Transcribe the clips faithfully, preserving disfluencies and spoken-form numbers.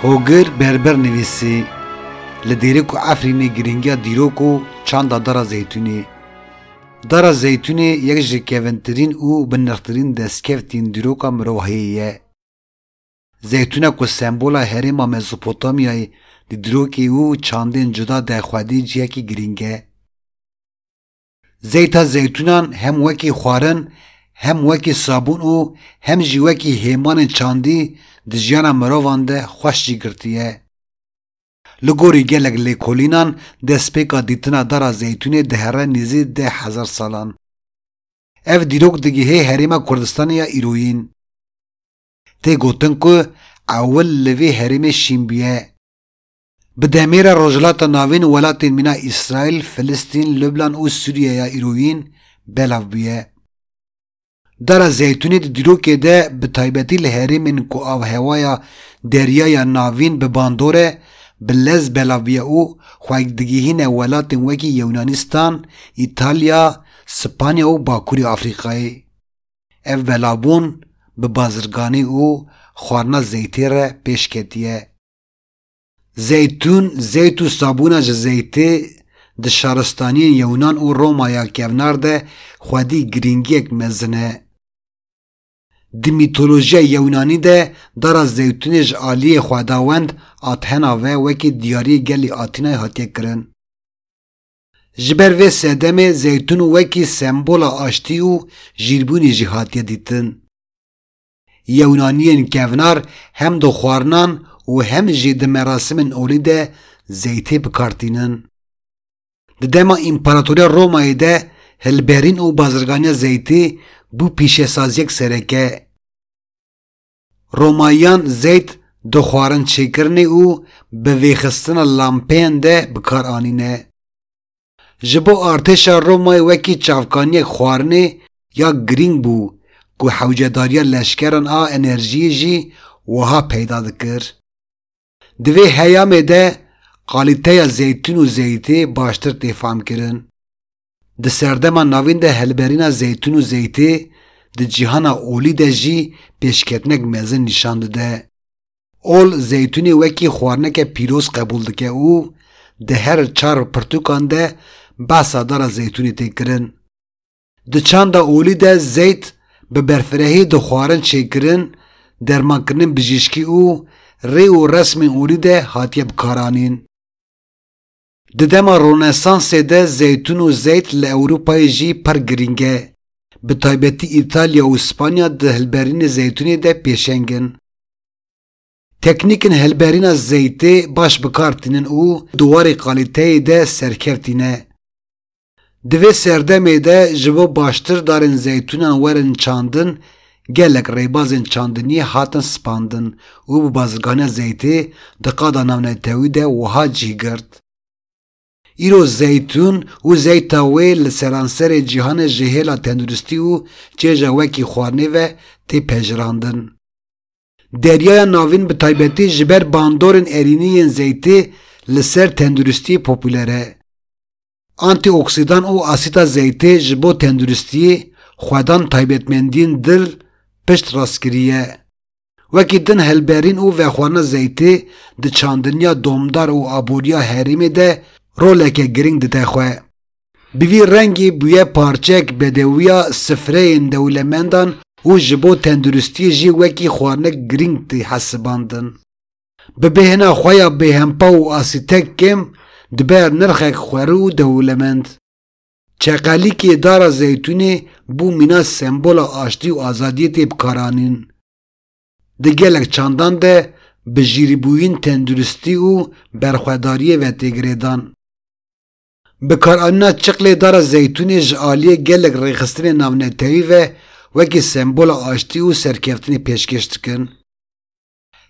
Hogir Berber nivîsî, li Dêrik û Efrînê girîngiya dîrok û çanda dara zeytûnê. Dara zeytûnê yek ji kevintirîn û binirxtirîn destkeftên dîroka mirovahiyê ye. Zeytûna ku sembola herêma Mezopotamyayê di dîrokê û çandên cuda de xwedî cihekî girîng e. Zeyta zeytûnan hem wekî xwarin, hem wekî sabûn û hem jî wekî hêmanên çandî di jiyana mirovan de xweş cî girtiye. Li gorî gelek lêkolînan, destpêka dîtina dara zeytûnê dihere nêzî deh hezar salan. Ev dîrok digihê herêma Kurdistanê ya îroyîn. Tê gotin ku ewil li vê herêmê şîn bûye. Bi demê re Rojhilata Navîn û welatên mîna Îsraîl, Filistîn, Lubnan û Sûriyeya îroyîn belav bûye. Dara zeytûnê di dîrokê de, bi taybetî li herêmên ku avhewaya Deryaya Navîn bi bandor e, bi lez belav bûye û xwe digihîne welatên wekî Yewnanîstan, Îtalya, Spanya û Bakurê Afrîkayê. Ev belavbûn bi bazirganî û xwarina zeytê re pêş ketiye. Zeytûn, zeyt û sabûna ji zeytê di şaristaniyên Yewnan û Roma ya kevnar de xwedî girîngiyek mezin e. Di mîtolojiya Yewnanî de dara zeytûnê ji aliyê xwedawend Athena ve wekî diyariyê gelê Atînayê hatiye kirin. Ji ber vê sedemê zeytûn wekî sembola aştî û jîrbûnê jî hatiye dîtin. Yewnaniyên kevnar hem di xwarinan û hem jî di merasimên olî de zeytê bi kar tînin. Di dema Împaratoriya Romayê de hilberîn û bazirganiya zeytê bû pîşesaziyek sereke. Romayiyan zeyt di xwarin çêkirinê û bi vêxistina lampeyan de bi kar anîne. Ji bo artêşa Romayê wekî çavkaniyek xwarinê ya girîng bû ku hewcedariya leşkeran a enerjiyê jî wiha peyda dikir. Di vê heyamê de kalîteya zeytûn û zeytê baştir tê famkirin. Di serdema navîn de hilberîna zeytûn û zeytê di cîhana olî de jî pêşketinek mezin nîşan dide. Ol zeytûnê wekî xwarineke pîroz qebûl dike û di her çar pirtûkan de behsa dara zeytûnê tê kirin. Di çanda olî de zeyt bi berfirehî di xwarin çêkirin, dermankirinên bijîşkî û rê û resmên olî de hatiye bikaranîn. Di dema Ronesansê de zeytûn û zeyt li Ewropayê jî pir girîng e. Bi taybetî Îtalya û Spanya di hilberînê zeytûnê de pêşeng in. Teknîkên hilberîna zeytê baş bi kar tînin û di warê kalîteyê de serkevtî ne. Di vê serdemê de ji bo baştir darên zeytûnan werin çandin, gelek rêbazên çandiniyê hatin spandin û bi bazirganiya zeytê di qada navnetewî de wiha cih girt. Îro zeytûn û zeyta wê li seranserê cîhanê ji hêla tenduristî û çêja wekî xwarinê ve tê pejirandin. Deryaya Navîn bi taybetî ji ber bandorên erînî yên zeytê li ser tenduristiyê popûler e. Antîoksîdan û asîta zeytê ji bo tenduristiyê xwedan taybetmendiyên dil pişt rast kiriye. Wekî din hilberîn û vexwarina zeytê di çandiniya domdar û aboriya herêmê de roleke girîng dide xwe. Bi vî rengî bûye parçeyek bedewiya sifreyên dewlemendan û ji bo tenduristiyê jî wekî xwarinek girîng tê hesibandin. Bi bêhna xwe ya bêhempa û asîtek kêm dibe nirxek xwerû û dewlemend. Çeqelîkê dara zeytûnê bû mîna sembola aştî û azadiyê tê bikaranîn. Di gelek çandan de bi jîrbûyîn tenduristî û berxwedariyê ve tê girêdan. Bikaranîna çiqlê dara zeytûnê ji aliyê gelek rêxistinên navnetewî ve wekî sembola aştî û serkeftinê pêşkêş dikin.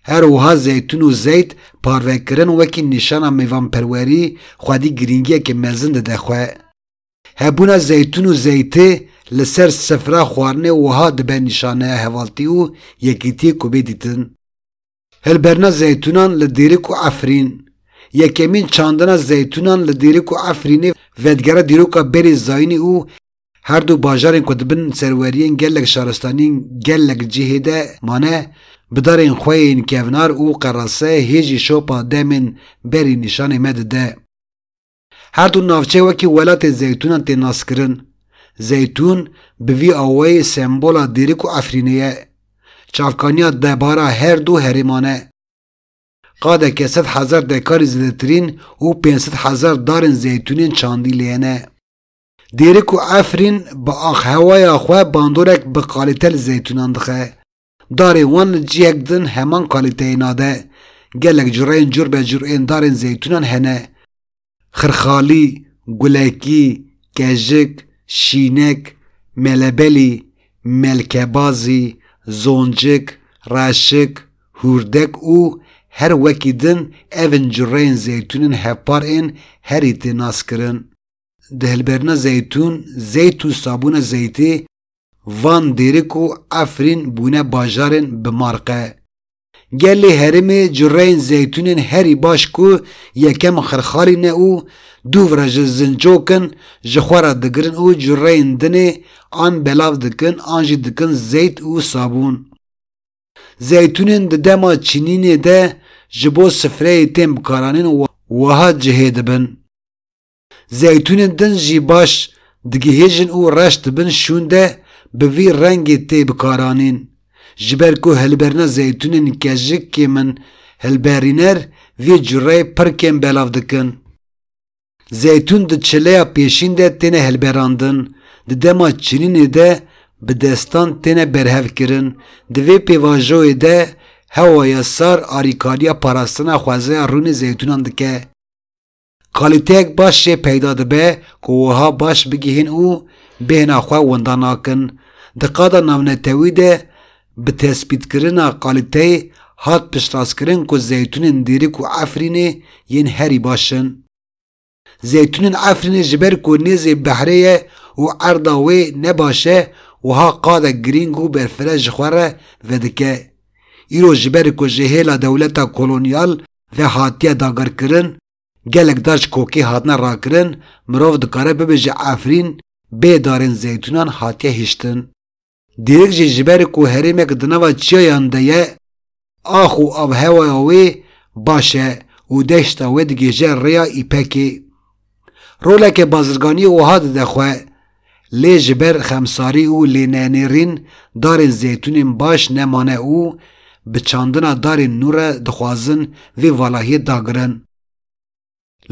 Her wiha zeytûn û zeyt parvekirin wekî nîşana mêvanperwerî xwedî girîngiyeke mezin dide xwe. Hebûna zeytûn û zeytê li ser sifra xwarinê wiha dibe nîşaneya hevaltî û yekîtiyê ku bê dîtin. Hilberîna zeytûnan li Dêrik û Efrîn. Yekemîn çandina zeytûnan li Dêrik û Efrînê vedigere dîroka berê zayînê û her du bajarên ku di bin serweriyên gelek şaristaniyên gelek cihê de mane, Bi darên xwe yên kevnar û qerase hê jî şopa demên berî nîşanê me dide. Her du navçe wekî welatê zeytûnan tê naskirin. Zeytûn bi vî awayî sembola Dêrik û Efrînê ye. Çavkaniya debara her du herêman e. Qadeke sed hezar dekarî zêdetirîn û pênc sed hezar darên zeytûnên çandî lê hene. Dêrik û Efrîn bi axhewaya xwe bandorek bi kalîte li zeytûnan dixe. Darên wan li cihek din heman kalîteyê nade. Gelek cureyên cur be cur ên darên zeytûnan hene. Xirxalî, gulekî, kejik, şînek, melebelî, melkebazî, zoncik, reşik, hûrdek û her wekî din ev in cureyên zeytûnên hevpar ên herî tê naskirin. Di hilberîna zeytûn, zeyt û sabûna zeytê, Van, Dêrik û Efrîn bûne bajarên bi marqe. Gelê herêmê cureyên zeytûnên herî baş ku yekem Xirxalî ne û dûv re ji Zincok in, ji xwe re digirin û cureyên dinê an belav dikin an jî dikin zeyt û sabûn. Zeytûnên di dema çinînê de ji bo sifreyê tên bikaranîn û wiha cihê dibin. Zeytûnên din jî baş digihêjin û reş dibin şûn de bi vî rengê tê bikaranîn. Ji ber ku hilberîna zeytûnên kejik kêm in, hilberîner vê cureyê pir kêm belav dikin. Zeytûn di çileya pêşîn de têne hilberandin, di dema çinînê de bi destan têne berhevkirin. Di vê pêvajoyê de hewaya sar arîkariya parastina xwezaya rûnê zeytûnan dike. Kalîteyek baş jê peyda dibe ku wiha baş bigihên û bêhna xwe winda nakin. Di qada navnetewî de bi tespîtkirina kalîteyê hat piştrast kirin ku zeytûnên Dêrik û Efrînê yên herî baş in. Zeytûnên Efrînê ji ber ku nêzê behrê ye û erda wê ne baş e, wiha qadek girîng û berfireh ji xwe re vedike. Îro ji ber ku ji hêla dewleta kolonyal ve hatiye dagirkirin, gelek dar ji kokê hatine rakirin, mirov dikare bibêje Efrîn bê darên zeytûnan hatiye hiştin. Dêrik jî ji ber ku herêmek di nava çiyayan de ye, ax û avhewaya wê baş e û deşta wê digihêje rêya Îpekê. Roleke bazirganiyê wiha dide xwe, lê ji ber xemsarî û lênenêrîn darên zeytûnên baş nemane û bi çandina darên nû re dixwazin vê valahiyê dagirin.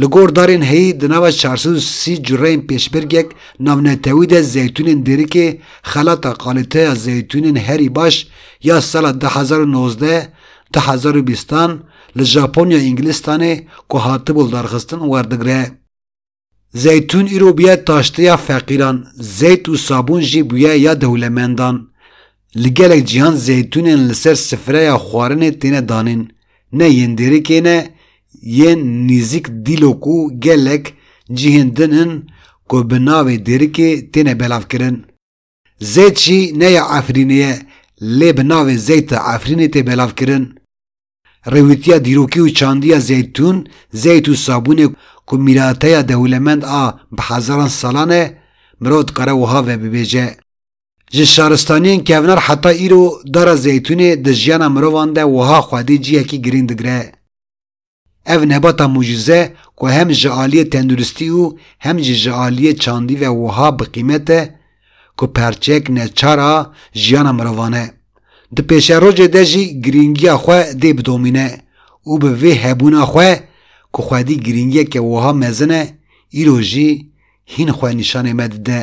Li gor darên heyî di nava çar sed û sî cureyên pêşbirgek navnetewî de zeytûnên Dêrikê xelata kalîteya zeytûnên herî baş ya sala du hezar û nozdeh, du hezar û bîstan li Japonya Îngilistanê ku hatibû lidarxistin werdigire. Zeytûn îro bûye taştiya feqîran, zeyt û sabûn jî bûye ya dewlemendan. Li gelek cîhan zeytûnên li ser sifreya xwarinê têne danîn, ne yên Dêrikê ne, yên nêzîk Dîlok û gelek cihên din in ku bi navê Dêrikê têne belavkirin. Zeyt jî ne ya Efrînê ye, lê bi navê zeyta Efrînê tê belavkirin. Rêwîtiya dîrokî û çandiya zeytûn, zeyt û sabûnê ku mîrateya dewlemend a bi hezaran salan e, mirov dikare wiha vebibêje. Ji şaristaniyên kevnar heta îro dara zeytûnê di jiyana mirovan de wiha xwedî cihekî girîng digire. Ev nebata mucîze ku hem ji aliyê tenduristî û hem jî ji aliyê çandî ve wiha bi qîmet e ku perçeyek neçar a jiyana mirovan e. Di pêşerojê de jî girîngiya xwe dê bidomîne û bi vê hebûna xwe ku xwedî girîngiyeke wiha mezin e, îro jî hîn xwe nîşanê me dide.